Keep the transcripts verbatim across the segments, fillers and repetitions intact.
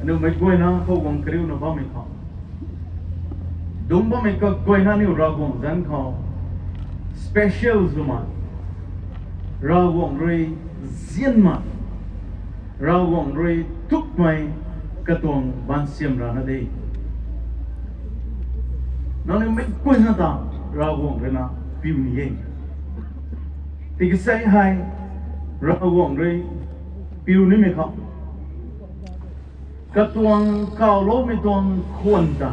Aniu meic guayna khou guang kariuna bammei khou, dungc bammei kaguayna aniu Ravguangc zanc khou special swmei, Ravguangc rui nzianmei, Ravguangc rui tukmei katuang baansiam rana de. Nangniw meic guayna ta Ravguangc rui na piu ni e. Tiki sei hei Ravguangc rui piu nimei khou, katuang kawloumei tuang khwan ta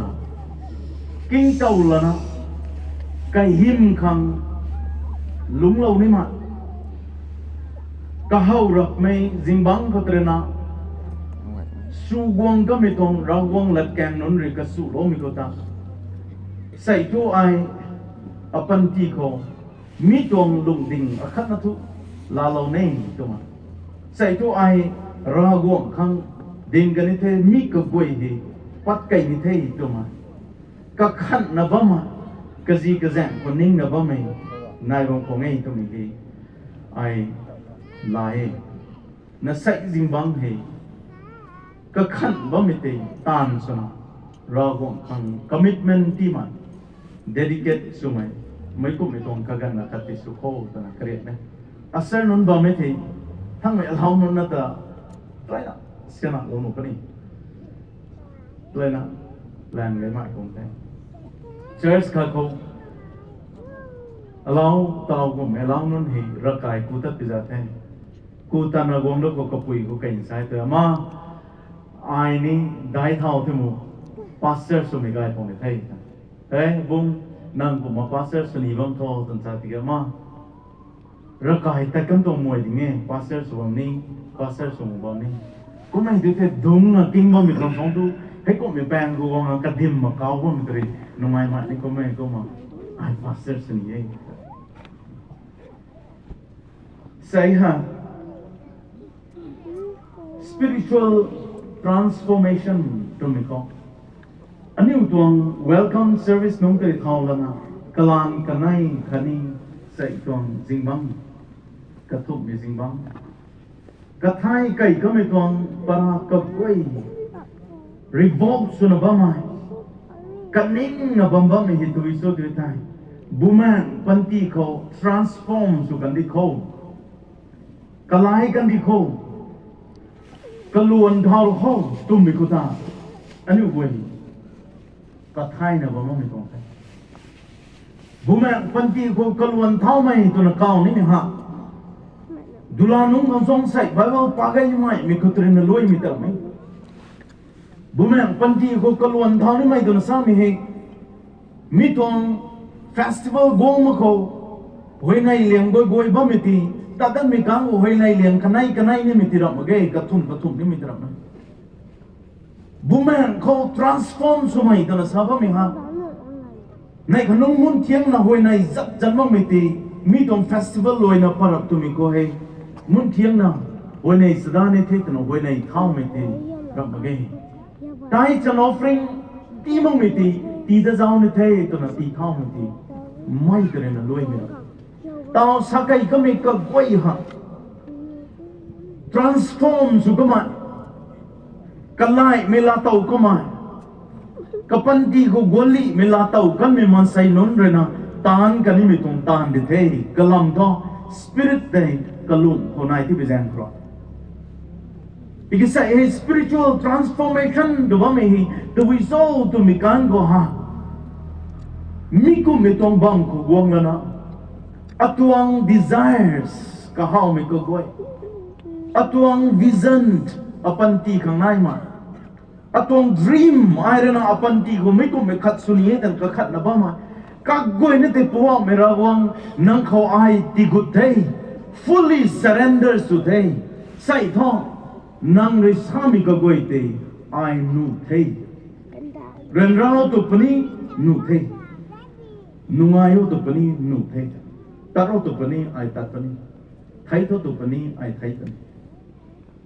kingtow lana, kahym khang lungclou nimei, kahaw rapmei zingbangc khou tei rui na, sw guang kamei tuang Ravguangc latkaeng nunc rui kasuloumei khou ta, sei thu ai apanty khou mi tuang lungding akhatna thu laalou ne twmei, sei thu ai Ravguangc khang ding kani the, mi kaguay hei pat kei ni the twmei, kakhanhna bammei, kazi kazaeng khou ningna bammei nai bam khwan e twmei hei ai laa e. Na sei zingbangc hei kakhanh bammei tei taanv swna, Ravguangc khang commitment tiimei, dedicate swmei, meic kumhmei tuang kaganvna khat tei sw kho twna kariak e. Usher nunc bammei thei, thangmei alou nunc na ta, try na, siana lou nu kani, try na, lang gaymei kum the. Church khat khou alou taw kummei alou nunc hei ravkai ku tat pi za the. Ku tatna guang da khou kapui khou kei nsai tei, ama, ai ni daic thau the mu, pastor swmei gay tuang ni the. E bung, nang kumna pastor sw ni bam tho twna sa tiki ama, ravkai tat kan tuang mei ding e, pastor sw bam ni, pastor sw mu bam ni. Kummei tu the dungcna king bammei tuang song tu, hei kumhmei paeng khou guangna kadim mak kau bammei tei rui, nungai mak ni kummei kumna, ai pastor sw ni e. Sei ha, spiritual transformation twmei khou, aniu tuang welcome service nunc tei thau lana, kalanv kanei khatni sei tuang zingbangc, kathumhmei zingbangc, kathai kei kamei tuang para kaguay revolt swna bammei, kaningna bam bammei hei tui cho tui thei, bumaengc panty khou transform sw kandi khou, kalai kandi khou, kaluan thau khou twmei khou ta, aniu guay kathaina bam bammei tuang the. Bumaengc panty khou kaluan thaumei twna kaw nimei ha, dula nunc khang zauc sei Bible pa gaymeimei khou tei rui na luaimei tei mei, bumaengc panty khou kaluan thau nimei twna samei hei, mi tuang festival guang mak khou, huayney liang guay guay bammei tei, tat datmei kang khou huayney liang kanei kanei nimei tei ramh mak ge, kathumh kathumh nimei tei ramh e. Bumaengc khou transform swmei twna sa bammei ha, neih khanungc mun thiangna huayney zat zat makmei tei, mi tuang festival luaina parap twmei khou hei, mun thiangna huayney chada ni the twna huayney thaumei tei ramh mak ge. Tithes and offering tii makmei tei, tii da zauc ni the twna tii thaumei tei, mei tei rui na luaimei ra, taw sa kei kamei kaguay ha, transform sw kamei, kalaimei laatow kamei, kapanty khou guanlihmei laatow kanmei maansei nunc rui na, taanv kanimei tuang taanv di the, kalam thu, spirit tei, kalung khou nai tipui zaeng khou ra. Tiki sei hei spiritual transformation tw bammei hei, tabui cho twmei kan khou ha, mi kumhmei tuang bam khou guang lana, atuang desires kahawmei kaguay, atuang vision, apanty khang naimei, atuang dream ai rui na apanty khou mi kumhmei khat sw ni e twna kakhatna bammei, kaguayna tei Poubauhmei Ravguangc nang khou ai tiigut the, fully surrender sw the, sei thu, nang rui samei kaguay tei ai nuh the, ryanra tw puni nuh the, nungai o tw puni nuh the, tat o tw puni ai tat puni, thei tho tw puni ai thei puni,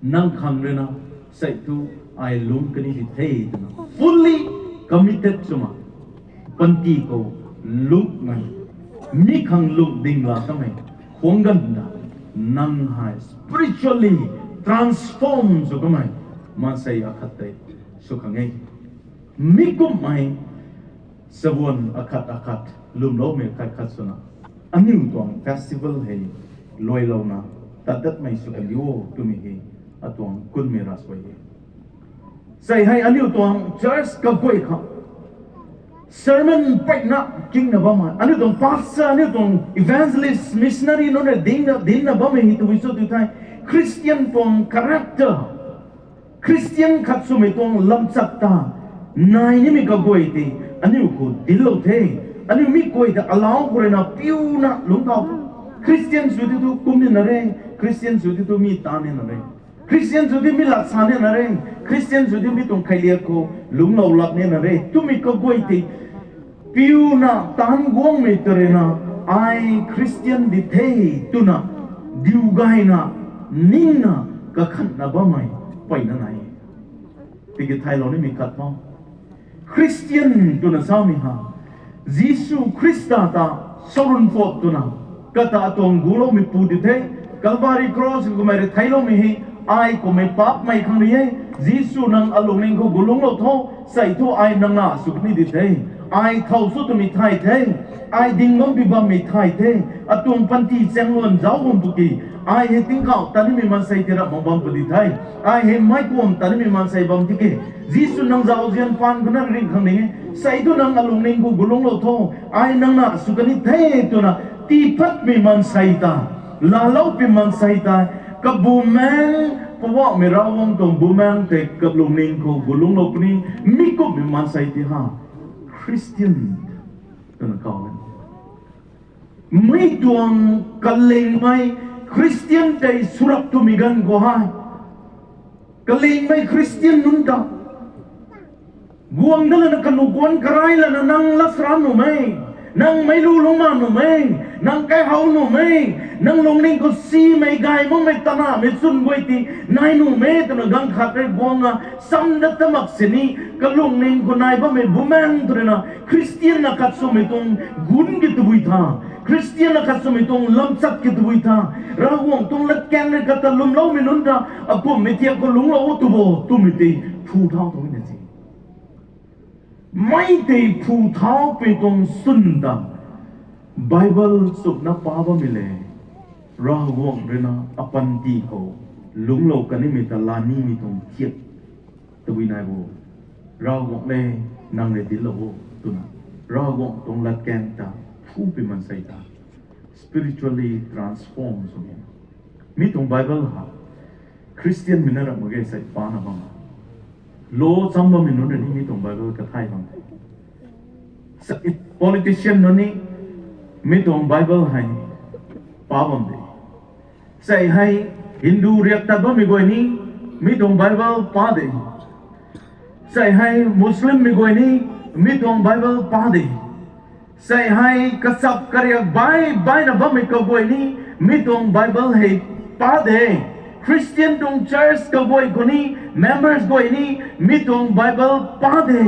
nang khang rui na, sei thu, ai lungc kani di the twna fully committed swmei, panty khou lungcmei, mi khang lungc ding la kamei, khuang ganv na, nang hei spiritually transform sw kamei, maansei akhat tei sw khang e. Mi kumhmei sabuan akhat akhat lwmloumei khat khat swna aniu tuang festival hei luailouna tatdatmei sw kan diu twmei hei atuang kunmei ravsuai e. Sei hei aniu tuang church kaguay khang sermon peina kingna bammei, aniu tuang pastor, aniu tuang evangelist, missionary nunc rui dinna dinna bammei hei tabui cho tw thei, Christian tuang character, Christian khat swmei tuang lamchat ta nai nimei kaguay tei aniu khou dinclou the. Aniu mi guay ta alau khou ruina piuna lungc thau. Christian sw ti thu kum nina re, Christian sw ti thu mi ta nina re, Christian sw ti mi lat sa nina re, Christian sw ti mi tuang kheiliak khou lungclou lak nina re twmei kaguay tei piuna taanc guangmei ta ruina, ai Christian di the twna diu gayna ningna kakhanna bammei peyna nai e. Tiki thaylou nimei khat tho, Christian twna samei ha, Jisu Khrista ta sarun phot twna kata atuang guloumeipu di the, Calvary cross kummei rui theicloumei hei, ai kummei paapcmei khang rui e. Jisu, nang alungning khou gulungclou tho, sei thu ai nang na sw ni di the. Ai thow sw twmei thay the, ai ding bam pi bammei thay the. Atuang panty chaengluan zauc bam tu ki, ai hei tingkauh ta nimei maansei ti rap mak bam pw di the. Ai hei meic kuam ta nimei maansei bam tiki, Jisu, nang zauzian paan khou na ringh khang ni e, sei thu nang alungning khou gulungclou tho, ai nang na sw kan ni the twna tii patmei maansei ta, laalou pi maansei ta, kabumaengc, Poubauhmei Ravguangc tuang bumaengc tei kalungning khou gulungclou puni, mi kumhmei maansei ti ha Christian twna kaw e. Mi tuang kalingmei Christian tei swrap twmei ganv khou hei, kalingmei Christian nunc ta guang dat lana kanu kuanc karai lana nang lat sara nuhmei, nang meic lu lungcma nuhmei, nang kaihow nuhmei, nang lungning khou simei gay makmei tanahmei chwn guay ti nai nuhmei twna ganv khat rui guangna cham dat ta mak sini, kalungning khou nai bammei bumaengc tw ruina Christian akhat swmei tuang gun ki tabui tha, Christian akhat swmei tuang lamchat ki tabui tha, Ravguangc tuang latkaeng rui kata lwmloumei nunc ta akumhmei thiak khou lungclou o tw bo twmei tei phu thau tuang na si. Mi tei phu thau pei tuang swn ta Bible chumna pa bammei le, Ravguangc ruina apanty khou lungclou kan nimei ta laa nimei tuang thiak tabui nai bo. Ravguangc le, nang rui dinclou o twna Ravguangc tuang latkaeng ta phu pi maansei ta spiritually transform sw e. Mi tuang Bible ha Christian mei na ram mak ge sei pana bam, law cham bammei nunc rui ni mi tuang Bible kathay bam de. Politician nunc ni mi tuang Bible hei pa bam de. Sei hei Hindu riak tat bammei guay ni mi tuang Bible pa de. Sei hei Muslimmei guay ni mi tuang Bible pa de. Sei hei kachap kariak bai baina bammei kaguay ni mi tuang Bible hei pa de. Christian tuang church kaguay khou ni, members guay ni mi tuang Bible pa de.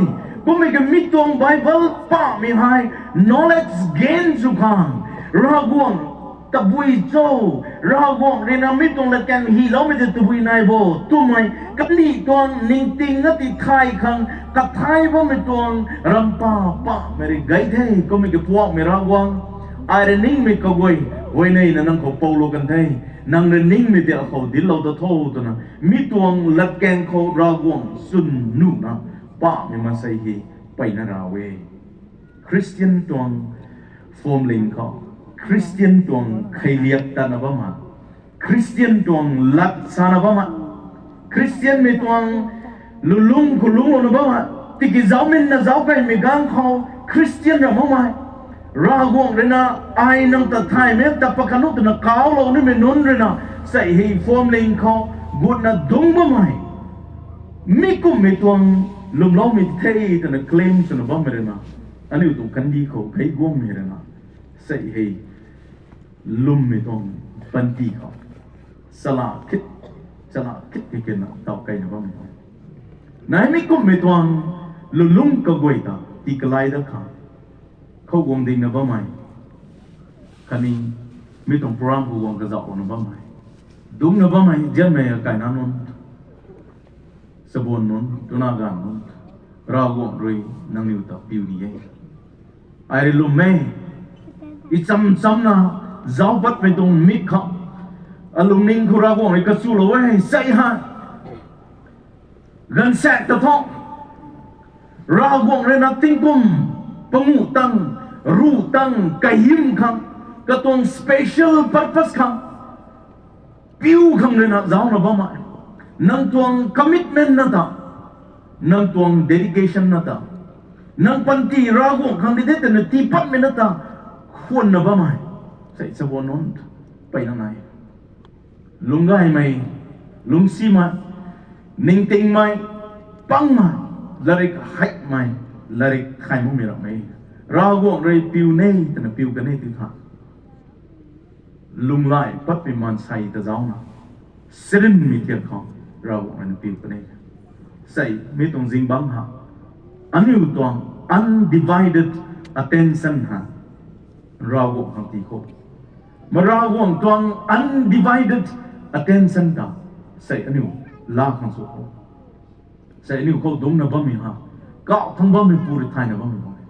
Kummei ka mi tuang Bible pamei hei knowledge gain sw khang, Ravguangc tabui cho, Ravguangc ruina mi tuang latkaeng hyloumei tei tabui nai bo twmei kandih tuang ningting na ti thay khang kathay bammei tuang rampa pamei rui gay the. Kummei ka Poubauhmei Ravguangc, ai rui ningmei kaguay huayneina nang khou poulou kan the. Nang rui ningmei tei akhou dinclou ta tho twna mi tuang latkaeng khou Ravguangc chwn nuhna pamei maansei hei peyna ra e. Christian tuang phuamling khou, Christian tuang kheiliak tatna bam a, Christian tuang lat sana bam a, Christianmei tuang lulung khou lungclouna bam a, tiki zauminna zauc kaimei ganv khou Christian ra makmei, Ravguangc ruina ai nang ta thaymei ta pakan u twna kauclou nimei nunc ruina sei hei phuamling khou gutna dungc bammei, mi kumhmei tuang lwmloumei the twna claim swna bammei ruina, aniu tuang kandih khou kei guangmei ruina sei hei lwmmei tuang panty khou chala khit, chala khit kikena taw keina bammei tuang, nai mi kumhmei tuang lulung kaguay ta tii kalai dat khang khou guang dingna bammei khatni mi tuang program khou guang kazauhlouna bammei, dungcna bammei zianmei kaina nunc Sabuan nunc, tuna ganv nunc, Ravguangc rui nangniw ta piu ni e. Ai rui lwm e, i cham chamna, zauc patmei tuang mik khou, alungning khou Ravguangc rui kachu lou e, sei hei. Ganvsaekc ta thu, Ravguangc rui na tingkum, panguh tang, ruh tang, kahym khang, katuang special purpose khang, piu khang rui na zauna bammei. Nang tuang commitment na ta, nang tuang dedication na ta, nang panty Ravguangc khang di de twna tii patmei na ta, khwanna bammei. Sei sabuan nunc, mpeyna nai. Lungcgaymei, lungcsimei, ningtingmei, pangmei, latrik heimei, latrik thay makmei ramei. Ravguangc rui piu ne twna piu kan e ti tha. Lunghlaic patmei maansei ta zauna, sirinmei thiak khou Ravguangc rui na piu kan e. Sei mi tuang zingbangc ha, aniu tuang undivided attention ha, Ravguangc khang tii khou. Ma Ravguangc tuang undivided attention ta, sei aniu laa khang sw khou, sei aniu khou dungcna bammei ha, kauh thangc bammei pu rui thayna bammei bam e.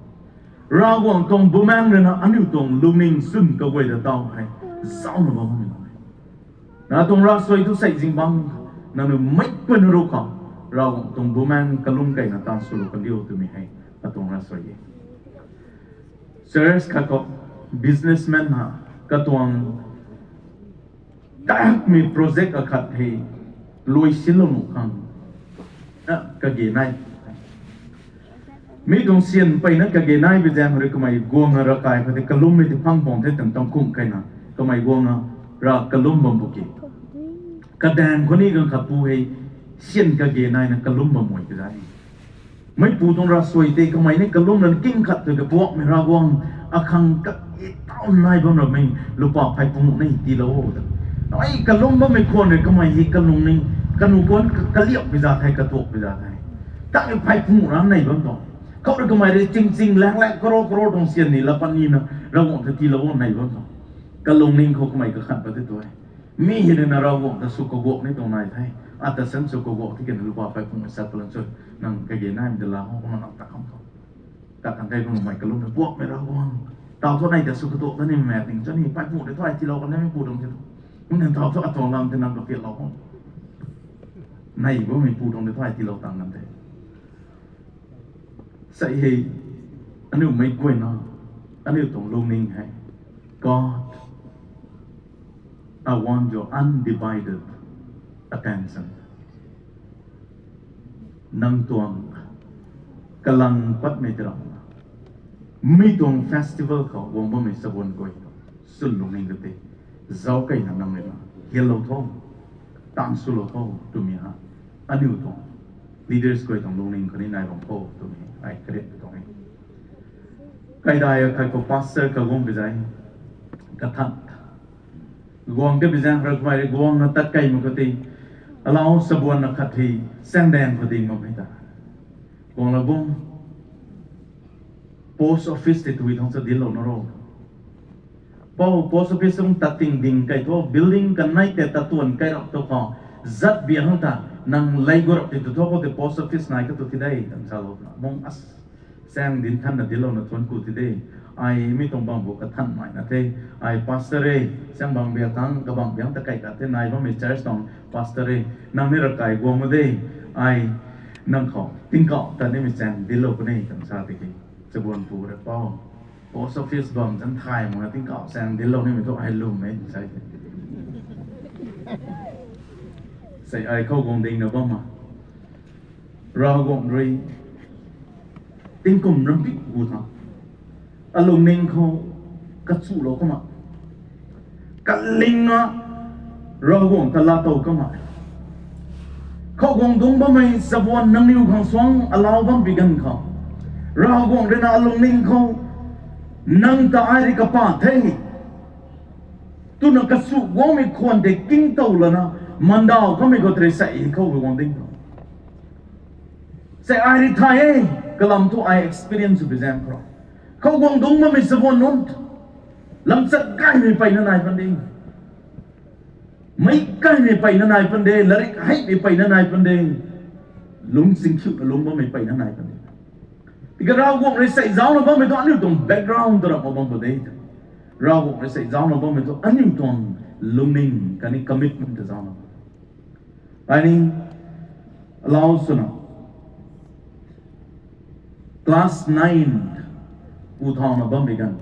Ravguangc tuang Bumaengh rui na aniu tuang lungning swn kaguay ta taw hei, zauna bammei bam e. Na tuang ravsuai thu sei zingbangc, nangniw meic puna ru khou, Ravguangc tuang Bumaengh kalum keyna tan swlou kandiu twmei hei, atuang ravsuai e. Church khat khou, businessman ha, katuang takmei project akhat hei, lui sinlou nuh khang, na kage nai. Mi tuang syan mpeyna kage nai bi zaeng rui kamei guangna ravkai khou tei kalummei ti phang bam the twna tangkum keyna, kamei guangna rav kalum bam bu ki. Kadaeng khou ni ganv khat pu hei, syan kage naina kalum bam mei ti zai. Meipu tuang ravsuai tei kamei ni kalum lana king khat tei kapuakmei Ravguangc, akhang ka e taw nai bam ramei, lupa phey pung nei tiilou o ta. Ai kalum bammei khwan rui kamei hei kalung ni, kanu kuan kaliak pi za thei, katuak pi za thei, tang phey pung ra nei bam tuang. Khou rui kamei rui ching ching lak lak karo karo tuang syan ni la pat nina Ravguangc ta tiilou o nei bam tuang. Kalungning khou kamei kakhan pat tei tu e. Mi hei rui na Ravguangc ta sw kaguak ni tuang nai the. Ata san sw kaguak ti kena lupa phey pung sat palan sw, nang kage naimei ta la khou kumna nang ta kham khou. Ta kan tei kumna mei kalum rui puakmei Ravguangc, taw thu nei ta sw katuak ta ni mak ting cho ni, phey pung rui thu ai tiilou kan ni meipu tuang ti tu. Kum nen taw thu atuang lam tei nang kapiaklou khou, nei bammeipu tuang rui thu ai tiilou tang kan tei. Sei hei, aniu meic guayna, aniu tuang lungning hei, God, I want your undivided attention. Nang tuang kalang patmei tei ram, mi tuang festival khou guang bammei chabuan guay, swn lungning ka tei, zauc keyna nang rui na hianlou tho, tan swlou tho twmei ha, aniu tuang leaders guay tuang lungning khatni nai bam khou twmei ai kariat tuang e. Kaidai akhat khou pastor kaguang bi zai, kathan, guang tei bi zaeng rui kamei rui guangna tat key mak ka tei, alau chabuan na khat hei, Saengdaeng khou ding bammei ta, guangla bung, post office tei tui thang cha dinclou na ro. Pou post office rung tat ting ding key thu building kanei tei tat tuan key rap tu khou, zat bia hang ta, nang lei gu rap ti tu thu khou tei post office nai ka tu ti de twna salou na mung as. Saeng dinc thanna dinclouna thuanc ku ti de. Ai mi tuang bam bu kathanmei na the. Ai pastor e, Saeng bang bia thang, kabang biang ta key ka the, nai bammei church tuang pastor e. Nang ni ravkai guang ma de. Ai nang khou tingkauh ta nimei chaeng dinclou puni twna sa tiki, chabuan pu rui pou, post office bam zan thay makna tingkauh chaeng dinclou nimei thu ai lwm e sa. Sei ai khou guang dingna bam ma, Ravguangc rui tingkum rampi gu tha, alungning khou kachuhlou kumna, kalingna Ravguangc ta laatow kumna, khou guang dungc bammei chabuan nangniw khang suang alau bam pi ganv khou, Ravguangc rui na alungning khou, nang ta ai rui kapa the twna kachu guangmei khwan tei kingtow lana, mandaw kamei khou tei sei hei khou guang ding tho. Sei ai rui thay e, kalam thu ai experience sw pi zaeng khou, khou guang dungc bammei chabuan nunc, lamchat gaymei peyna nai pan de, meic kaymei peyna nai pan de, latrik heimei peyna nai pan de, Lungching thiuna lung bammei peyna nai kan de. Tiki Ravguangc rui sei zaucna bammei thu aniu tuang background ta ramh bam pu de. Ravguangc rui sei zaucna bammei thu aniu tuang lungning khatni commitment ta zaucna. Ai ni, allow swna class nine ku thauna bammei ganv,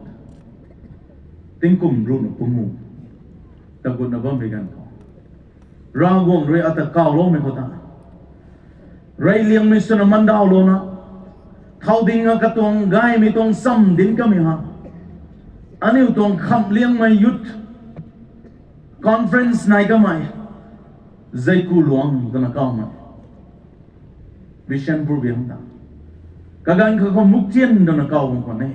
tingkum ruhna pangu ta gutna bammei ganv khou, Ravguangc rui ata kawloumei khou ta, reyliangmei swna mandaulouna, thau ding a katuang gaymei tuang cham dinc kamei ha, aniu tuang Khamhliangmei Youth Conference nai kamei, Zeiku Luang twna kawmei, Bishnupur biang ta, kaganv kha khou Muktian twna kaw bam khwan e.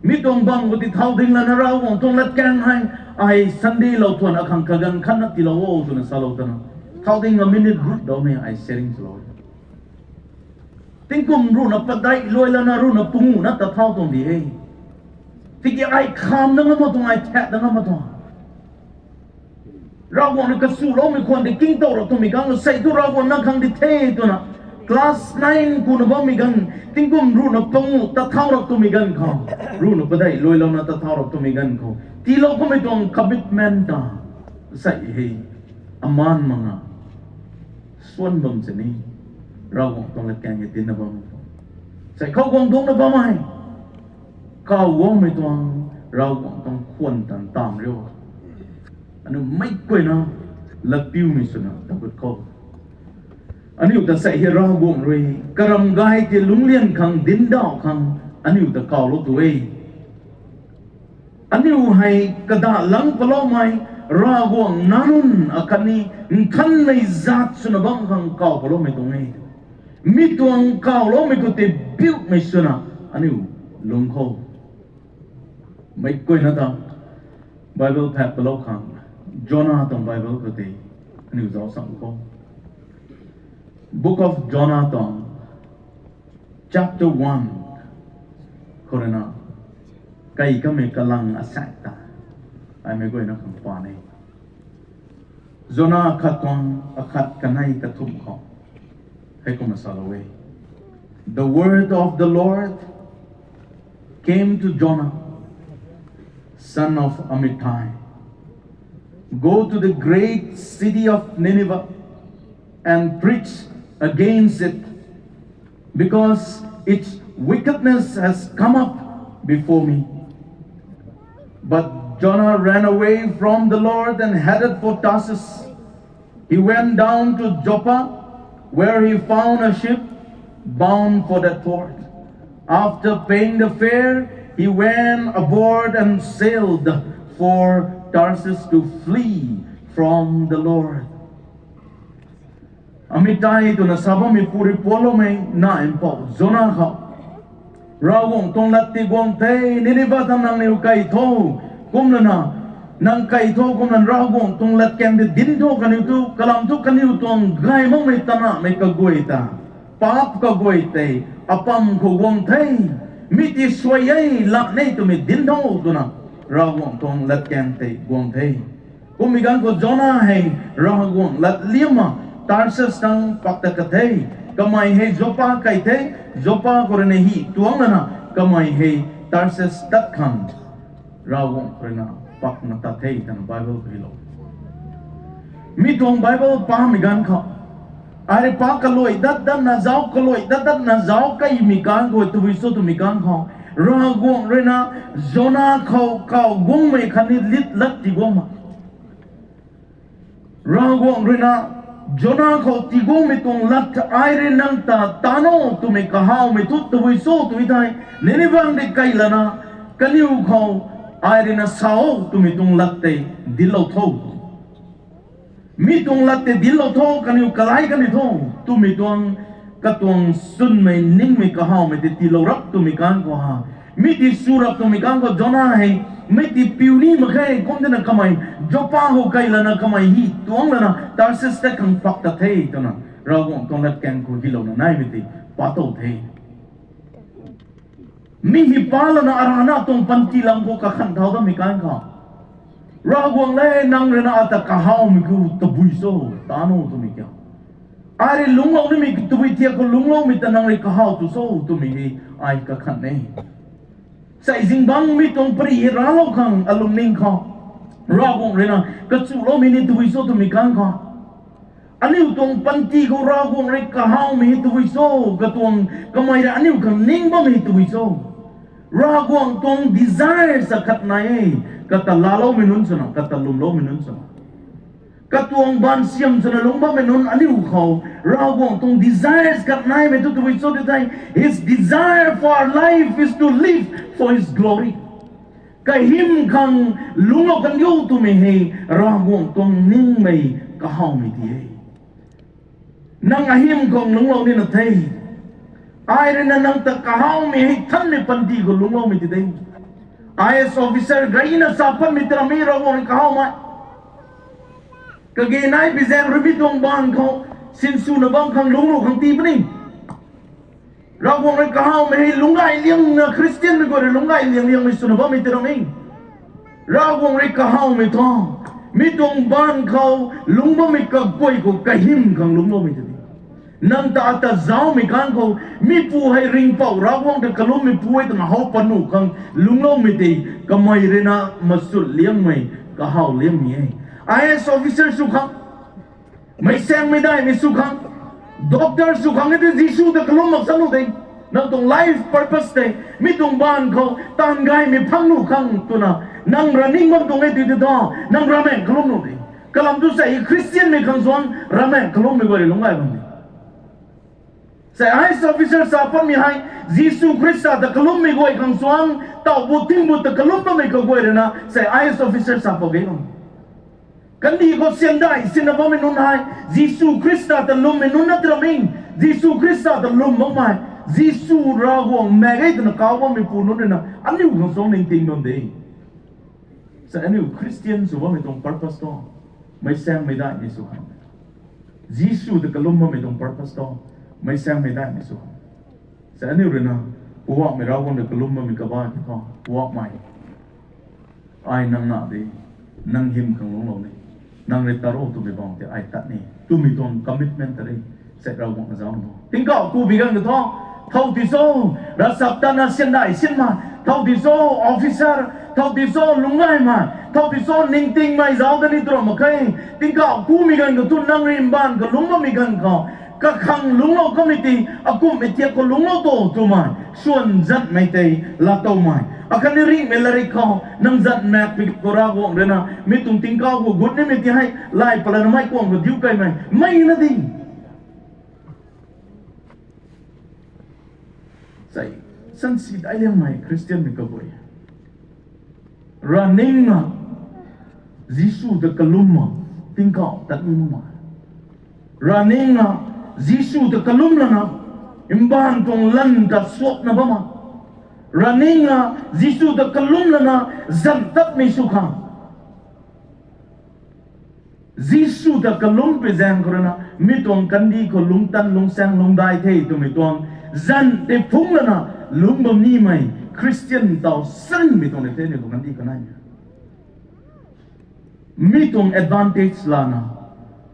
Mi tuang bam khou ti thau ding lana Ravguangc tuang latkaeng hei, ai Sunday lou thuan akhang kaganv khatna tiilou o twna salou tana, thau ding a minute gut daumei ai sharing swlou. Tingkum ruhna padeih luai lana ruhna pangu na ta thau tuang di e. Tiki ai kham na ngam mak tuang, ai that na ngam mak tuang. Ravguangc na kasuloumei khwan di kingtow rap twmei ganv, sei thu Ravguangc na khang di the twna, class nine kuna bammei ganv, tingkum ruhna pangu ta thau rap twmei ganv khou, ruhna padeih luailouna ta thau rap twmei ganv khou tiilou kamei tuang commitment ta, sei hei, aman manga, swan bam sini, Ravguangc tuang latkaeng e dinna bam, sei khou guang dungcna bammei, kaw guangmei tuang, Ravguangc tuang khwan tan tam riu. Aniu meic guayna latpiumei swna ta gut khou, aniu ta sei hei Ravguangc rui karam gay ti lungclian khang, dincdauh khang, aniu ta kawlou tu e. Aniu hei kadah lang paloumei, Ravguangc nac nunc akhatni nthanmei zat swna bam khang kaw paloumei tuang e. Mi tuang kawloumei khou tei biumei swna aniu lung khou, meic guayna ta Bible phat palou khang, Jona tuang Bible khou tei aniu zauc sam khou, Book of Jonah tuang chapter one khou rui na, kai kamei kalang asaekc ta, ai meic guayna khang pa ne. Jona khat tuang akhat kanei kathumh khou, heikumna salou e. The word of the Lord came to Jonah, son of Amittai. Go to the great city of Nineveh and preach against it, because its wickedness has come up before me. But Jonah ran away from the Lord and headed for Tarsus. He went down to Joppa, where he found a ship bound for that port. After paying the fare, he went aboard and sailed for Tarsus to flee from the Lord. Amittai twna sa bammei puri pualoumei na mpouh Jona khou, Ravguangc tuang lat ti guang the, Nineveh ta nangniw kai tho, kumlana, nang kai tho kumlana Ravguangc tuang latkaeng tei dinc tho kaniw tu, kalam thu kaniw tuang gay makmei tanahmei kaguay ta, paap kaguay tei, apam khou guang the, mi ti suai e, lat ne twmei dinc tho twna, Ravguangc tuang latkaeng tei guang the. Kummei ganv khou Jona hei Ravguangc latliamna Tarsus tang pak tat ka the. Kamei hei Joppa kai the, Joppa khou rui na hi tuang lana kamei hei Tarsus tat khang Ravguangc khou rui na pakna tat the twna Bible khou hylou. Mi tuang Bible pamei ganv khou, ai rui pa kaluai dat datna zauc, kaluai dat datna zauc kaimei ganv khou tabui cho twmei ganv khou, Ravguangc rui na Jona khou kaw guangmei khatni lit lat ti guangmei. Ravguangc rui na Jona khou tiguangmei tuang lat, ai rui nang ta tan o twmei kahawmei thu tabui cho tw thei, Nineveh de kai lana, kaniw khou ai rui na sa o twmei tuang lat tei dinclou tho. Mi tuang lat tei dinclou tho, kaniw kalai kani tho twmei tuang katuang swnmei ningmei kahawmei tei tiilou rap twmei ganv khou ha, mi ti sw rap twmei ganv khou Jona hei, mi ti piu ni mak khe, kum tina kamei Joppa khou kai lana kamei hi tuang lana Tarsus tat khang pak tat the twna Ravguangc tuang latkaeng khou hylouna naimei tei pa tow the. Mi hi pa lana arana tuang panty lam khou kakhan thau dammei ganv khou, Ravguangc le nang rui na ata kahawmei khou tabui cho, tan o twmei kiu. Ai rui lungclou nimei tabui thiak khou lungcloumei ta nang rui kahaw tu cho twmei hei ai kakhan e. Sei zingbangc mi tuang pari hei raclou khang alungning khou, Ravguangc rui na kachuloumei ni tabui cho twmei kan khou, aniu tuang panty khou Ravguangc rui kahawmei hei tabui cho, katuang kamei rui aniu khang ning bammei hei tabui cho. Ravguangc tuang desire sa khat nai e, kata laaloumei nunc swna, kata lwmloumei nunc swna, katuang baanv siam swna lungc bammei nunc aniu khou, Ravguangc tuang desires khat naimei tu tabui cho tw thei, His desire for our life is to live for His glory. Kahym khang lungclou kan diu twmei hei Ravguangc tuang ningmei kahawmei di e. Nang ahym khang lungclou nina the. Ai rui na nang ta kahawmei hei thanmei panty khou lungcloumei ti de. I A S officer gayna sa patmei tei ramei Ravguangc rui kahawmei. Kage nai pi zaeng rui mi tuang baanv khou sinswna bam khang lungclou khang tii puni. Ravguangc rui kahawmei hei lungcgay liangna Khristianmei guay rui lungcgay liang liangmei swna bammei tei ramei. Ravguangc rui kahawmei thu, mi tuang baanv khou lungc bammei kaguay khou kahym khang lungcloumei tei di. Nang ta ata zaumei kan khou, mipu hei ringhpouc Ravguangc ta kalummeipu e twna how pat nuh khang lungcloumei tei, kamei rui na masut liangmei, kahaw liangmei e. I A S officer sw khang, meic saengmei daihmei sw khang, doctor sw khang e tei Jisu ta kalum mak sa nuh de. Nang tuang life purpose tei mi tuang baanv khou taanv gaymei phang nuh khang twna nang running bam tuang e ti tei thu, nang ravmaengc kalum nuh de. Kalam tu sei Khristianmei khang suang ravmaengc kalummei guay rui lungc gay bam de. Sei I A S officer sa patmei hei, Jisu Khrista ta kalummei guay khang suang, taubu tingbu ta kalum bammei kaguay rui na sei I A S officer sa pat ge bam. Kandih khou syan dai sinna bammei nunc hei, Jisu Khrista ta lwmmei nunc na tei ramei, Jisu Khrista ta lwm bammei, Jisu Ravguangc maek e twna kauc bammeipu nunc rui na aniu khang suang ningting bam de. Sei aniu Khristian sw bammei tuang purpose thu, meic saengmei daihmei sw khang, Jisu ta kalum bammei tuang purpose thu, meic saengmei daihmei sw khang. Sei aniu rui na, Poubauhmei Ravguangc ta kalum bammei kabah ki thu, Poubauhmei, ai nang na de, nang hym khang lungclou ni, nang rui tat ro twmei bang tei ai tat ni twmei tuang commitment ta rui, sei Ravguangc na zauc na bo. Tingkauh ku bi ganv ta thu, thow ti cho, ravchaptatna syan dai sinmei, thow ti cho, officer, thow ti cho, lungcgaymei, thow ti cho, ningtingmei zauc ta ni tw ra mak khe. Tingkauh kumei ganv khou tu nang rui mbaanv kalum bammei ganv khou, kakhang lungclou kamei ti, akumhmei thiak khou lungclou to twmei swan zanmei tei laatowmei. Akhatni ringhmei latrik khou nang zan maek pi khou Ravguangc rui na mi tuang tingkauh khou gut nimei ti hei lay patlana mei kuang khou diu kaimei mei na di. Sei, sansi dai liangmei Khristianmei kaguay, running na Jisu ta kalum ma, tingkauh tat ni ma, running na Jisu ta kalum lana mbaanv tuang lan ta suakna bam ma, running na Jisu ta kalum lana zan tatmei sw khang, Jisu ta kalum pi zaeng khou rui na mi tuang kandih khou lungctan lungcsaeng lungcdai the twmei tuang zan tei phungc lana lungc bam nimei Khristian taw sanmei tuang ni the ni tuang kandih khou nai mi tuang advantage lana,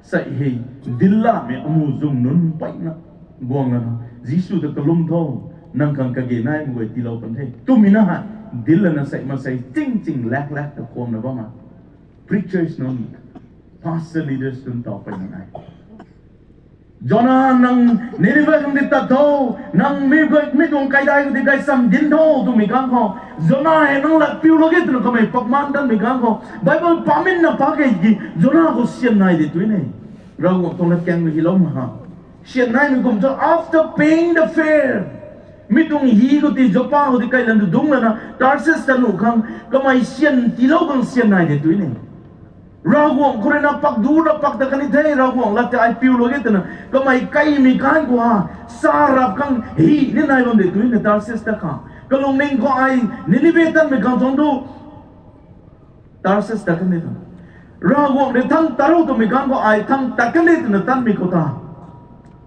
sei hei, dil lamei amu zung nunc mpeyna guang lana Jisu ta kalum tho, nang khang kage naimei guay tiilou kan the twmei na hei, dil lana sei maansei ching ching lak lak ta khuangna bam a, preachers nunc, pastor leaders nunc taw peyna nai. Jona, nang Ninive khang di tat tho, nang mi, mi tuang kaidai khou di gaychamv dinc tho twmei kang khou, Jona hei nang lat piulou ge twna kamei pakman tanmei kang khou, Bible paminna pak key ki Jona khou syan nai de tw ne. Ravguangc tuang latkaeng rui hylou ma ha. Syan naimei kum thu, after paying the fare, mi tuang hi khou ti, Joppa khou di kailan tu dungc lana Tarsis ta nuh khang kamei syan tiilou khang syan nai de tw ne. Ravguangc khou rui na pak du ra pak ta kan ni the, Ravguangc lat tei ai piulou ge twna kamei kaimei kan khou ha, sa rap khang hi ni nai bam de tw ne Tarsis ta khang. Kalungning khou ai Ninive tanmei khang tuang tu Tarsis ta kan ni tw. Ravguangc rui thangc tat ro twmei kang khou ai thangc tat kan ni twna tanmei khou ta,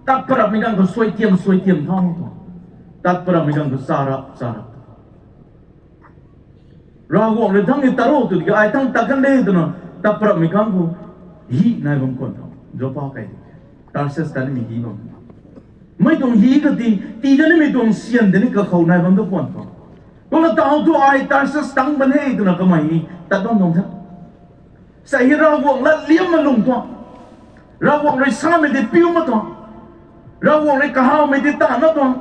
tat parapmei kang khou suaitiam suaitiam tha tu, tat parapmei kang khou sa rap sa rap. Ravguangc rui thangc ni tat ro tw tiki ai thangc tat kan de twna tat parapmei kang khou hi nai bam khwan tho, Joppa kai di. Tarsus ta nimei hi bam. Mei tuang hi kati, tii ta nimei tuang syan ta ni kakhou nai bam tu khwan khou. Kumna taw thu ai Tarsus tang ban he twna kamei ni tat bam tuang the. Sa hi Ravguangc latliam ma lung tuang. Ravguangc rui samei tei piu ma tuang. Ravguangc rui kahawmei tei ta na tuang.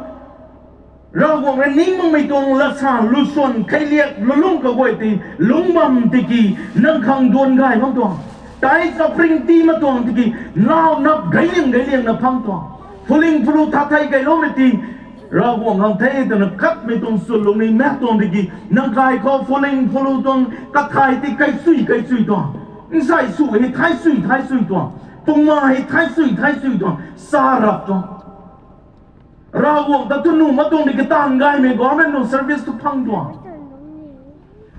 Ravguangc rui ning makmei tuang latsa lusuan kheiliak lulung kaguay tei lungc bam tiki nang khang duan gay bam tuang. Tai kapring ti ma tuang tiki nau nap gayliang gayliangna phang tuang. Phuling phulu tha thei kailoumei ti Ravguangc khang the twna katmei tuang sw lung ni mak tuang tiki nang kai khou phuling phulu tuang kathai ti kaisui kaisui tuang. Nsai sw hei thai sui thai sui tuang. Pungma hei thai sui thai sui tuang. Sa rap tuang. Ravguangc ta tu nuh ma tuang tiki taanv gaymei government tuang service tu phang tuang.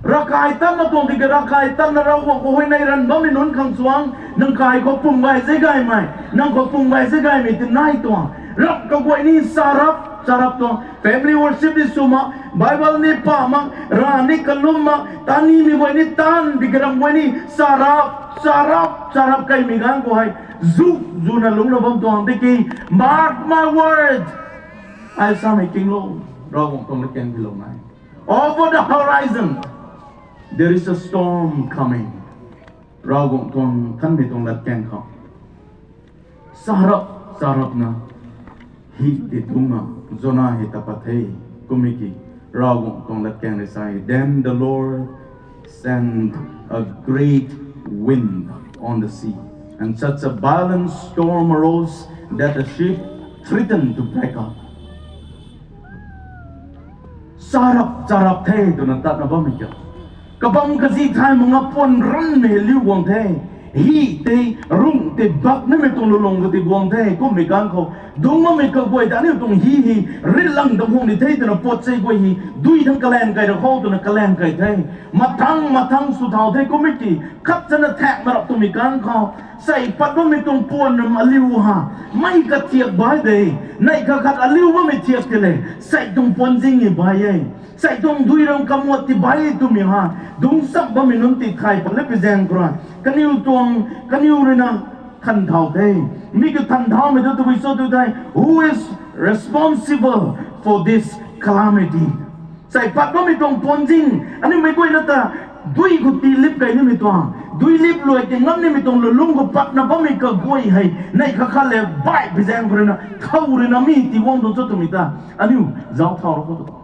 Ravkai tat ma tuang tiki ravkai tatna Ravguangc khou huayney ranv bammei nunc khang suang, nang kai khou pum gay zei gaymei, nang khou pum gay zei gaymei ti nai tuang. Rap kaguay ni sa rap, sa rap tuang. Family worship ni sw mak, Bible ni pa mak, ra ni kalum mak, tanimei guay ni taanv tiki ram guay ni sa rap, sa rap, sa rap kaimei ganv khou hei, zu, zuna lungcna bam tuang tiki, mark my word. Ai samei kinglou, Ravguangc tuang latkaeng tilou nai. Over the horizon, there is a storm coming. Ravguangc tuang kanmei tuang latkaeng khou sa rap, sa rapna, hi ti dungcna, Jona hei ta pat the, kummei ki, Ravguangc tuang latkaeng rui sa e, Then the Lord sent a great wind on the sea, and such a violent storm arose that the ship threatened to break up. Sa rap, sa rap the twna tatna bammei kiu. Kabam kazi thay mak nga puan ranmei liu guang the. Hi tei, rung tei, bak nimei tuang lulung khou tei guang the, kummei ganv khou. Dungc bammei kaguay ta aniu tuang hi hi, rit lang dam khang ni the twna puat sei guay hi, dui thang kalaeng kai ra khou twna kalaeng kai the. Mathang, mathang sw thau the kummei ki, khat chana thak ma rap twmei ganv khou. Sei pat bammei tuang puan ram aliu ha, mei kathiak bai de, neih khat khat aliu bammei thiak ti le, sei tuang puan zing ni bai e. Sei tuang dui ram kamuat ti bai e twmei ha, dungc cham bammei nunc ti thay pat le pi zaeng khou rui. Kaniw tuang, kaniw rui na than thau the. Mi kathan thaumei tu tabui cho tu thei, who is responsible for this calamity? Sei pat bammei tuang puan zing, aniu mei guayna ta, dui khou tiilip kai nimei tuang, duilip luai ti ngam nimei tuang lulung khou patna bammei kaguay hei, neih khat khat le bai pi zaeng khou rui na, thau rui na mi ti guang tu cho twmei ta, aniu zauc thau ra khou tu.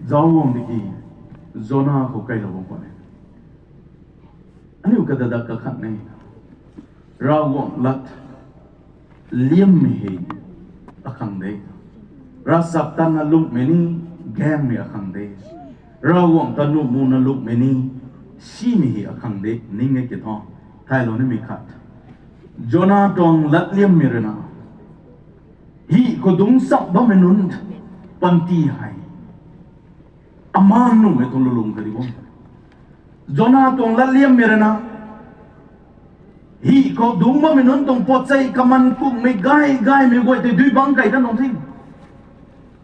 Zauc guang tiki, Jona khou kailou bam khwan e. Aniu kadadak kakhat ne. Ravguangc lat liammei hei akhang de. Ravchaptatna lungmei ni gaengmei akhang de. Ravguangc ta nuh muna lungmei ni simei hei akhang de. Ning e ki thu, thailou nimei khat. Jona tuang latliammei rui na, hi khou dungc cham bammei nunc panty hei, amaan nuhmei tuang lulung kari bam. Jona tuang latliammei rui na, hi khou dungc bammei nunc tuang puat sei kaman kukmei gay gaymei guay tei dui bangc kai kan nung the.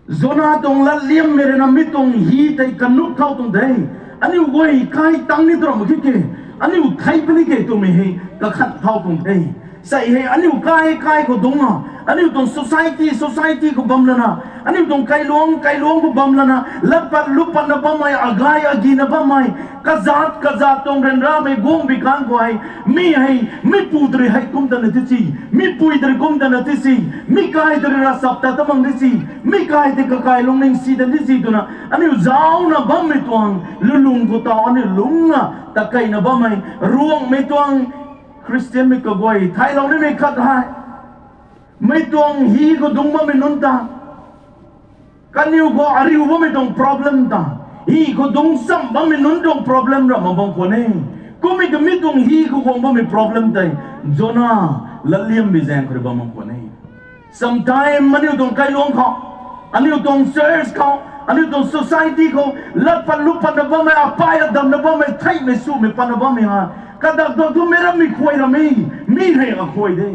Jona tuang latliammei rui na mi tuang hi tei kanuk thau tuang de. Aniu guay kai tang ni tram ki ke, aniu thei puni ke twmei hei kakhan thau tuang de. Sei hei aniu kai kai khou dungc a, aniu tuang society, society khou bam lana, aniu tuang kailuang, kailuang khou bam lana, latpat lupatna bammei, agay agina bammei, kazat kazat tuang ryanramei guang bi kan khou hei, mi hei, mi pu tari hei kum tana ti si, mi pui tari kum tana ti si, mi kai tari ravchaptat ta mang ti si, mi kai tei kakai lungning si ta ti si twna, aniu zauna bammei tuang lulung khou taw aniu lungna takeina bammei, Ruanghmei tuang Christianmei kaguay thailou nimei khat hei, mei tuang hi khou dungc bammei nunc ta, kaniw khou ariu bammei tuang problem ta, hi khou dungc cham bammei nunc tuang problem ram mak bam khwan e. Kummei ka mi tuang hi khou guang bammei problem tei, Jona latliammei zaeng khou rui bam mak khwan e. Sometime aniu tuang kailuang khou, aniu tuang church khou, aniu tuang society khou, latpat lupatna bammei, apai adamna bammei, theihmei swmei patna bammei ha, kadak dak tu mei rammei khuay rammei, mi hei akhuay de.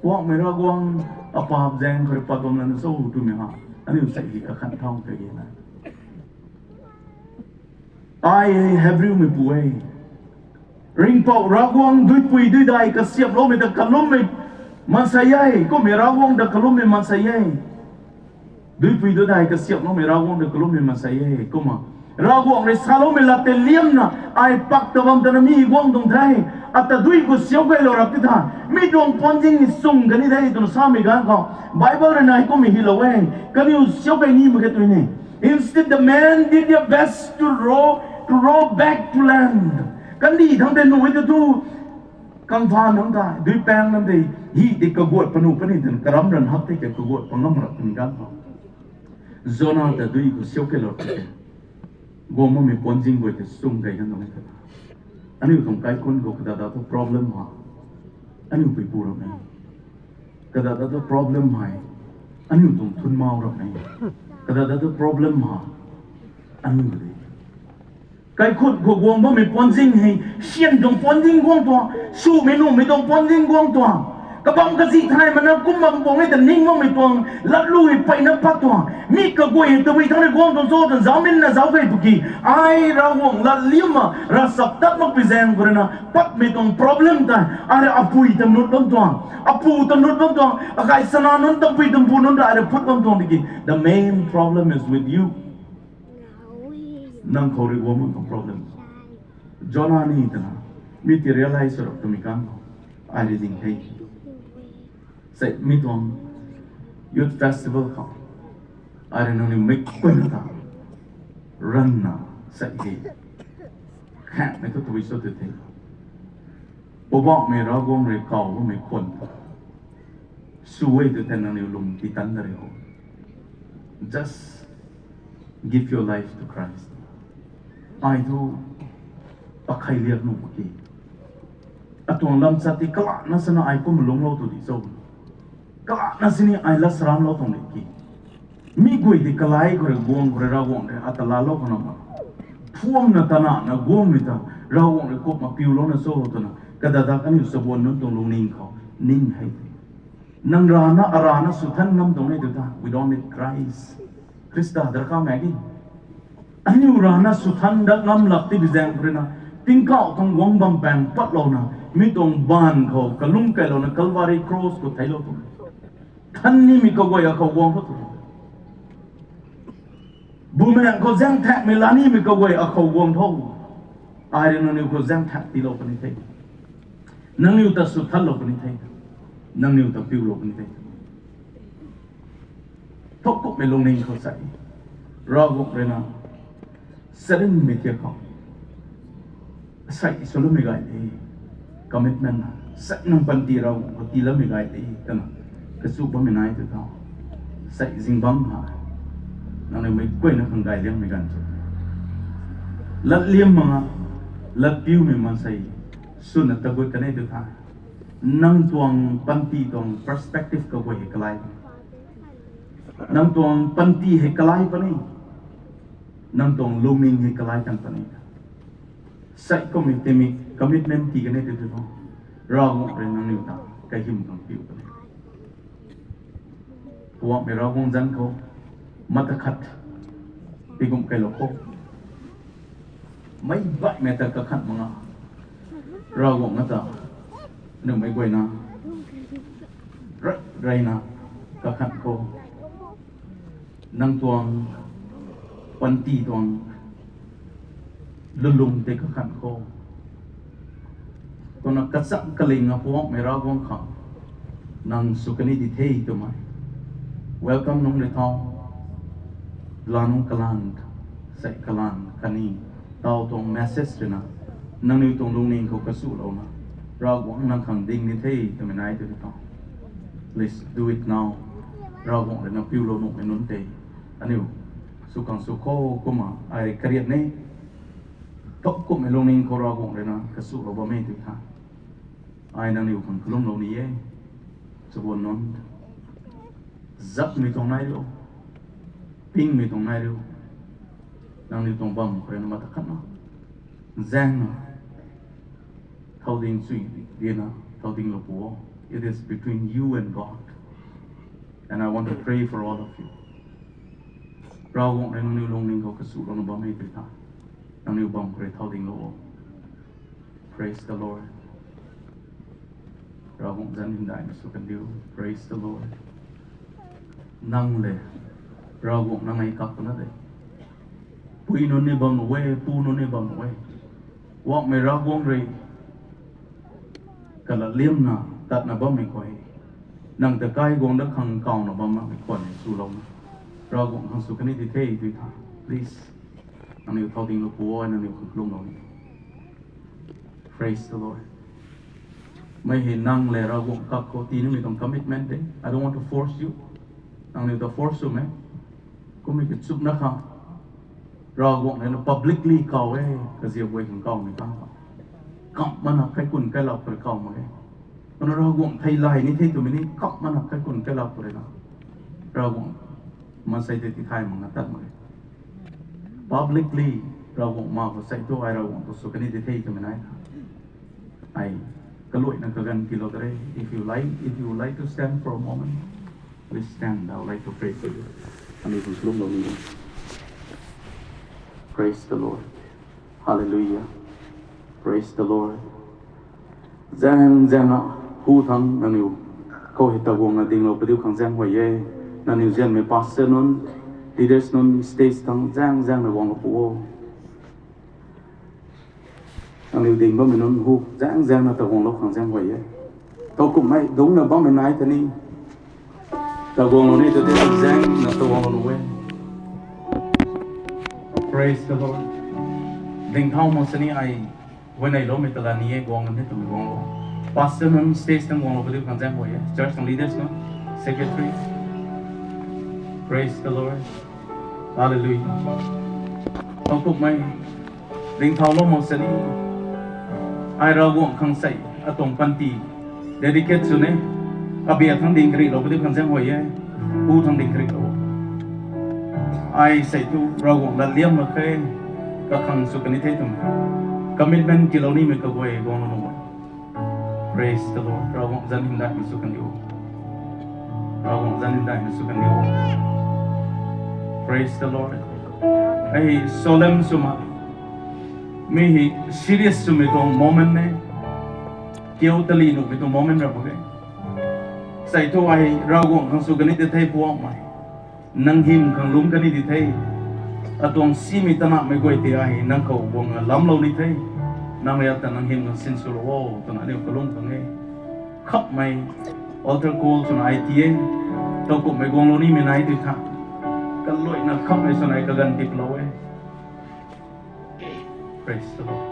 Kuakmei Ravguangc, apaap zaeng khou rui pat bam lana cho twmei ha, aniu sei hi kakhan thau kage na. Ai hei Hebrewmeipu e. Ringhpouc Ravguangc duipui duidai kasiamhloumei ta kalummei maansei e, kummei Ravguangc ta kalummei maansei e. Duipui duidai kasiamhloumei Ravguangc ta kalummei maansei e. Kumna Ravguangc rui saloumei lat tei liamna, ai pak ta bam tana mi guang tuang the. Ata dui khou siau kailou rap ti tha, mi tuang puanzing ni sung kani de twna samei ganv khou Bible rui nai kummei hylou e. Kaniw siau kai ni mak khe tw ni. Instead, the man did their best to row, to row back to land. Kandih thangc tei nuh e ta tu, kangpha nunc ta, duipaeng nunc tei, hi tei kaguat panu puni twna karam ran hak tei ka kaguat pangam rap twmei ganv khou, Jona ta dui khou siau kailou rap ti, guang bammei puanzing guay tei sung kei kan tuang e ta. Aniu tuang kaikhunc khou kadada thu problem ha, aniu pui pu rap e. Kadada thu problem hei, aniu tuang thunmau rap e. Kadada thu problem ha, aniu de. Kaikhunc khou guang bammei puanzing hei, syan tuang puanzing guang tuang, swmei nuhmei tuang puanzing guang tuang, kabam kazi thay mana kum bam puang e ta ning bammei tuang latlu hei peyna pat tuang, mi kaguay hei tabui thangc rui guang tuang cho twna zauminna zauc kei pwki, ai Ravguangc latliamna ravchaptat makpui zaeng khou rui na patmei tuang problem tei, ai rui apui ta nut bam tuang, apu ta nut bam tuang, akai sana nunc, tampui tampu nunc ta ai rui phut bam tuang tiki, the main problem is with you. Nang khou rui guang bam tuang problem. Jona ni twna, mi tei realize sw rap twmei ganv khou, ai rui ding the. Sei mi tuang youth festival khou, ai rui nangniw meic guayna ta ranvna sei hei, khaengmei thu tabui cho tw the. Poubauhmei Ravguangc rui kaw bammei khwan sw e tw the, nangniw lung titan da ri ho. Just give your life to Christ. Ai thu akhei liak nuh mak ki. Atuang lam chat ti kalana sana ai kum lungclou tu di cho. Kalana sini ai lat saramlou tuang di ki. Mi guay di kalai khou rui guang khou rui Ravguangc rui ata laalou khou na ma, phuamna tanana guangmei ta Ravguangc rui kumna piulouna cho twna kadada kaniw chabuan nunc tuang lungning khou ning hei. Nang rana arana swthan ngam tuang e tw ta, we don't need Christ. Khrista darkar mak ge. Aniu rana swthan dat ngam lak ti bi zaeng khou rui na, tingkauh tuang guang bam paeng patlouna, mi tuang baanv khou kalum kailouna Calvary Cross khou theiclou tuang. Than nimei kaguay akhou guang khou tu. Bumaengh khou zaengthaekmei la nimei kaguay akhou guang tho. Ai rui nangniw khou zaengthaek tiilou puni the. Nangniw ta swthanlou puni the. Nangniw ta piulou puni the. Thowkumhmei lungning khou sei, Ravguangc rui na, sarinmei thiak khou, sei swloumei gay de, commitment na, sei nang panty Ravguangc khou tiiloumei gay de twna kachu bammei nai tw tho. Sei zingbangc ha, nangniw meic guayna khang gayliangmei ganv cho, latliam mak nga, latpiumei maansei swna tagut kan e tw tha. Nang tuang panty tuang perspective kaguay hei kalai puni. Nang tuang panty hei kalai puni. Nang tuang lungning hei kalai kan puni. Sei kummei timei commitment tii kan e tw tho, Ravguangc rui nangniw ta kahym tuang piu puni. Puakmei Ravguangc zanc khou, mata khat, pi kum kailou khou, meic baihmei ta kakhan mak nga, Ravguangc na ta, aniu meic guayna, rey reyna, kakhan khou, nang tuang, panty tuang, lulung tei kakhan khou, kumna kachang kaling apuakmei Ravguangc khang, nang sw kani di the twmei welcome nungc rui thau, la nungc kalan, sei kalan khatni, tau tuang message rui na, nangniw tuang lungning khou kasulouna, Ravguangc nang khang ding ni the twmei nai tw tho. Please do it now. Ravguangc rui na piulou nuhmei nunc tei, aniu sw khang sw kho. Kumna ai kariat ni, thowkumhmei lungning khou Ravguangc rui na kasulou bam e tw tha, ai nangniw khang kalumlou ni e. Chabuan nunc, zakmei tuang nai riu, pingmei tuang nai riu, nangniw tuang bam khou rui na mata khatna, zaengna, thau ding chui dina thau dinglou pu o. It is between you and God. And I want to pray for all of you. Ravguangc rui nangniw lungning khou kasulouna bam e tw tha, nangniw bam khou rui thau dinglou o. Praise the Lord. Ravguangc zanc hymdaihmei sw kandiu. Praise the Lord. Nang le, Ravguangc nang ei kak puna de. Pui nunc ni bam nuh e, pu nunc ni bam nuh e. Guangmei Ravguangc rui kalatliamna tatna bammei khou, nang ta kai guang dat khang kawna bam makmei khwan e swlouna, Ravguangc khang sw kani di the tui tha. Please, nangniw thau dinglou pu o, nangniw khang kalumlou ni. Praise the Lord. Mei hei nang le Ravguangc kak khou tii nimei tuang commitment de. I don't want to force you. Nangniw ta force swmei. Kummei kachukna khang, Ravguangc le na publicly kaw e, kaziap guay khang kawmei khang. Kam mana kaikhun kailap khou rui kaw mak e. Kumna Ravguangc thei lay ni the twmei ni kam mana kaikhun kailap khou rui na, Ravguangc maansei tei tithay mak na tat mak e. Publicly Ravguangc ma khou sei thu ai Ravguangc khou sw kani di the twmei nai tha. Ai kaluaina kaganv tiilou ta re. If you like, if you would like to stand for a moment, please stand. I would like to pray for you. Ani kum kalumlou ni. Praise the Lord. Hallelujah. Praise the Lord. Zaeng zaeng na hu thang nangniw khou hei ta guangna dinglou padiu khang zaeng huay e. Nangniw zianmei pastor nunc, leaders nunc, stage thang zaeng zaeng na guanglou pu o. Nangniw ding bammei nunc hu zaeng zaeng na ta guanglou khang zaeng huay e. Thowkumhmei dungcna bammei nai ta ni ta guanglou ni ta de, zaeng na ta guanglou nu e. Praise the Lord. Dingthau mak sini ai huayneyloumei ta la ni e, guang ni twmei guanglou. Pastor nunc stage thang guanglou padiu khang zaeng huay e. Church tuang leaders nunc, secretary. Praise the Lord. Hallelujah. Thowkumhmei dingthaulou mak sini ai Ravguangc khang sei atuang panty dedicate sw ne. Abia thang ding karihlou padiu khang zaeng huay e. Pu thang ding karihlou. Ai sei thu Ravguangc latliam mak khe, kakhang sw kani the twmei commitment tiilou nimei kaguay guanglou nu. Praise the Lord. Ravguangc zanc hymdaihmei sw kandiu. Ravguangc zanc hymdaihmei sw kandiu. Praise the Lord. Hei solemn swmei, mi hei serious swmei tuang moment e. Kiu tali nuhmei tuang moment ra mak e. Sei thu ai Ravguangc khang sw kani di the Poubauhmei. Nang hym khang lungc kani di the. Atuang simei tanahmei guay tei ai nang khou guangna lamlou ni the. Nang rui ata nang hym khang sinswlou o twna aniu kalum khang e. Khammei altar call swna ai ti e. Thowkumhmei guanglou nimei nai tui tha, kaluaina khammei swna ai kaganv tiplou e. Praise the Lord.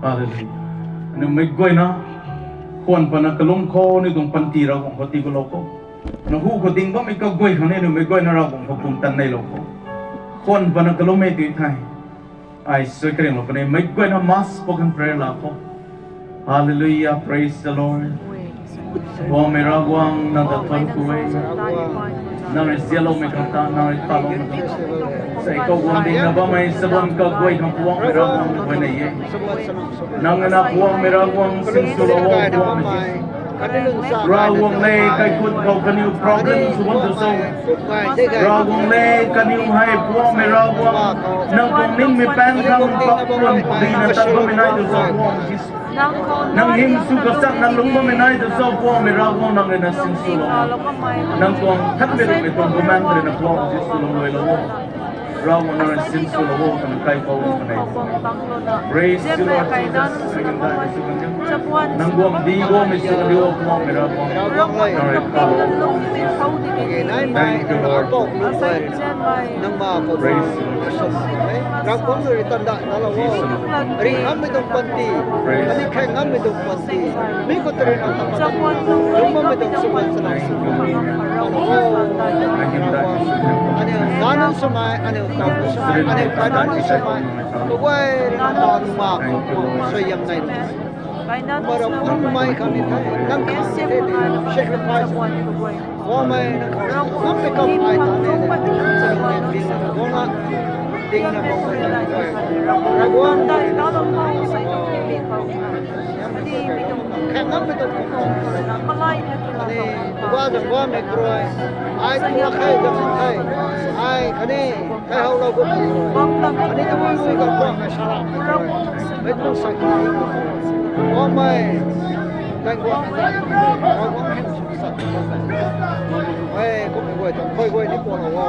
Hallelujah. Aniu meic guayna khwan pana kalum khou, aniu tuang panty Ravguangc khou tiikulou khou, na hu khou ding bammei kaguay khang ni aniu meic guayna Ravguangc khou pumtan neilou khou, khwan pana kalum e tui thei, ai sui karinglou puni. Meic guayna mass spoken prayer laa khou. Hallelujah, praise the Lord. Poubauhmei Ravguangc, nang ta thuanc ku e. Nang rui zialoumei khang ta, nang rui taloumei khang ta, sei khou guang dingna bammei chabuan kaguay khang Poubauhmei Ravguangc huayney e. Nang na Poubauhmei Ravguangc sinswlou o, Poubauhmei Jisu. Ravguangc le, kaikhun khou kaniw problem sw bam tu cho, Ravguangc le, kaniw hei Poubauhmei Ravguangc, nang tuang ningmei paeng khang pak puan dina tat bammei nai tu cho, Poubauhmei Jisu. Nang hym sw kachakna lungc bammei nai tu cho, Poubauhmei Ravguangc, nang rui na sinswlou. Nang tuang thanmei rui mei tuang bumaengc rui na Poubauhmei Jisu lungc luailou o. Ravguangc, nang rui sinswlou o twna kaipouc puni. Praise you, Lord Jesus. Nang guangcdic guangmei sw diu o, Poubauhmei Ravguangc. Nang rui kalou. Thank you, Lord. Praise you, Lord Jesus. Ravguangc rui tandauhlou o. Ringh ngammei tuang panty, khatni khaeng ngammei tuang panty, mi khou ta rui nang ta pat lungc bammei tuang sw kan chana sw. Aniu nunc swmei, aniu nunc swmei, aniu nunc swmei, kaguay rui nang ta numa suaihiam nei. Kumna Ravguangc mei khang ni the, nang khang ni the, sacrifice. Poubauhmei, nang khang ngammei kam ai ta ne, chalummei dingna guangna, dingna guangna, Ravguangc, khaeng ngammei tuang pumtan, khatni Poubauhmei zaeng guangmei kruai, Ai tingna khe, gam khe. Ai khatni, kaihoulou kum. Khatni tabui lui gam kuang kai sa la. Mei tuang sa ki. Kuang mei. Tang kuang. Kuang mei. Mei kum mei guay, tang koi guay ni kuang lou o.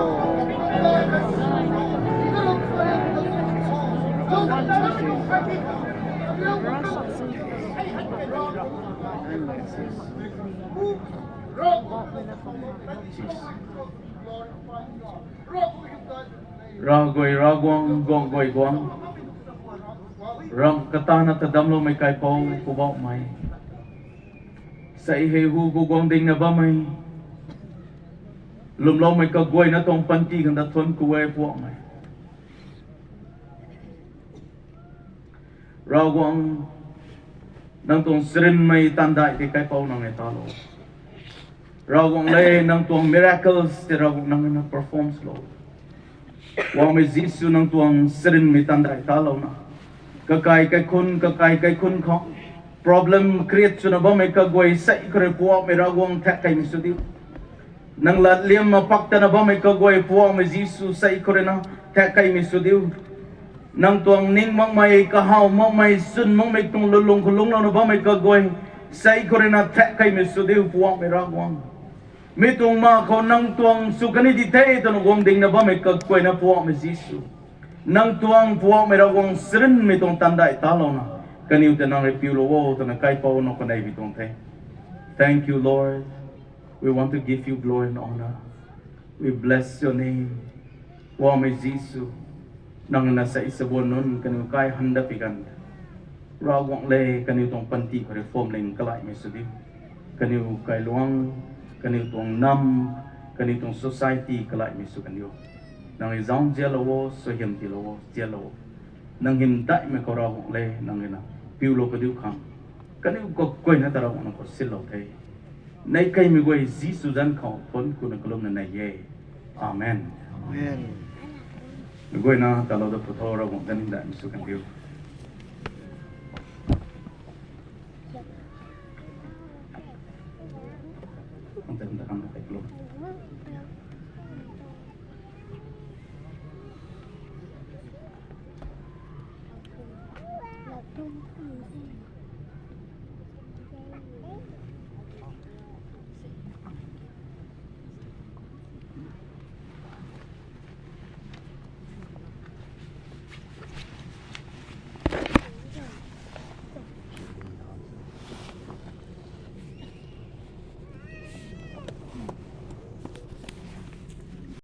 Ravguay Ravguangc, guangc guay guangc. Ramh katana tadamloumei kaipouc Poubauhmei. Sei hei hu khou guang dingna bammei. Lwmloumei kaguayna tuang panty khang ta thuanc ku e Poubauhmei. Ravguangc, nang tuang charynmei taanv daih tei kaipouc nang e talou. Ravguangc le, nang tuang miracles tei Ravguangc nang na perform lou. Poubauhmei Jisu, nang tuang charynmei taanv daih talouna, kakai kaikhunc, kakai kaikhunc khou problem create swna bammei kaguay sei khou rui Poubauhmei Ravguangc thak kaimei sw diu. Nang latliam apak tana bammei kaguay Poubauhmei Jisu sei khou rui na thak kaimei sw diu. Nang tuang ning makmei, kahaw makmei, swn makmei tuang lulung khou lungclouna bammei kaguay sei khou rui na thak kaimei sw diu Poubauhmei Ravguangc. Mi tuang ma khou nang tuang sw kani di the twna guang dingna bammei kaguayna Poubauhmei Jisu, nang tuang Poubauhmei Ravguangc charynmei tuang taanv daih talouna, kaniw ta nang rui piulou o twna kaipouc nang khou nei bi tuang the. Thank you, Lord. We want to give you glory and honor. We bless your name. Poubauhmei Jisu, nang na sei sabuan nunc kaniw kai han dat pi ganv, Ravguangc le, kaniw tuang panty khou rui phwamling kalaimei sw diu. Kaniw kailuangc, kaniw tuang nam, kaniw tuang society kalaimei sw kan diu. Nang rui zauc zialou o, suaihiam tiilou o, zialou o. Nang hym daihmei khou Ravguangc le, nang rui na piulou kadiu khang, kaniw kaguayna ta Ravguangc nang khou sinlou the. Nei kaimei guay Jisu zanc khou thuanc kuna kalumna nei e. Amen. Amen. Guayna talou da phu tho, Ravguangc zanc daihmei sw kan diu. Ang tan da kan da kalum.